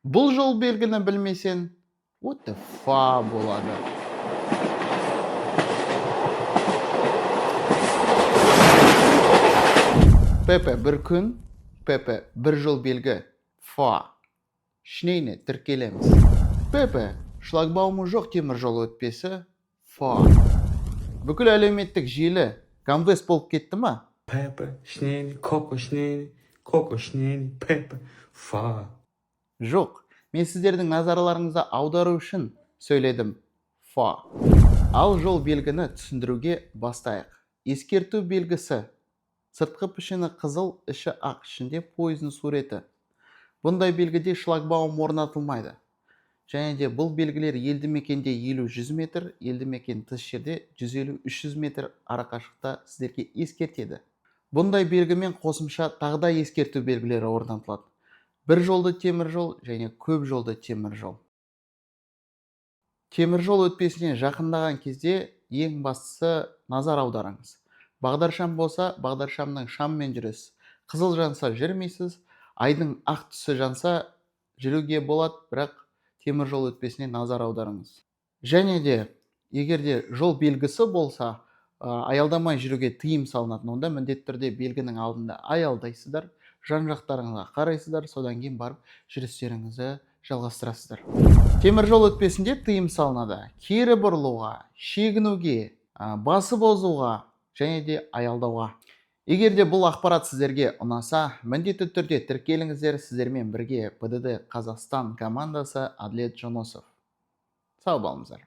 Бұл жол белгіні білмесең, what the fuck болады. ПП бір күн, ПП бір жол белгі, фа. Шнейне тіркелеміз. ПП шлагбаумы жоқ темір жол өтпесі, фа. Бүкіл әлеуметтік желі ганвес болып кетті ма? Пепе, шнейни, коко шнейни, коко шнейни, пепе, фа. Жоқ, мен сіздердің назарларыңызды аудару үшін сөйледім. Фа. Ал жол белгіні түсіндіруге бастайық. Ескерту белгісі. Сыртқы пішіні қызыл, іші ақ, ішінде пойыздың суреті. Бұндай белгіде шлагбаум орнатылмайды. Және де бұл белгілер елді мекенде 50-100 метр, елді мекен тыс жерде 150-300 метр арақашықта сіздерге ескертеді. Бұндай белгімен қосымша тағы да ескерту белгілері орнатылады. Бір жолды темір жол және көп жолды темір жол. Темір жол өтпесіне жақындаған кезде ең бастысы назар аударыңыз. Бағдаршам болса, бағдаршамның шамымен жүресіз. Қызыл жанса жүрмейсіз, айдың ақ түсі жанса жүруге болады, бірақ темір жол өтпесіне назар аударыңыз. Және де егер де жол белгісі болса, аялдамай жүруге тыйым салынатын, онда міндетті түрде белгінің алдында аялдайсыздар, жан-жақтарыңызға қарайсыздар, содан кейін барып жүрістеріңізді жалғастырасыздар. Темір жол өтпесінде тыйым салынады. Кері бұрылуға, шегінуге, басып озуға және де аялдауға. Егер де бұл ақпарат сіздерге ұнаса, міндетті түрде тіркеліңіздер. Сіздермен бірге ПДД Қазақстан командасы, Әділет Жоносов. Сау болыңыздар.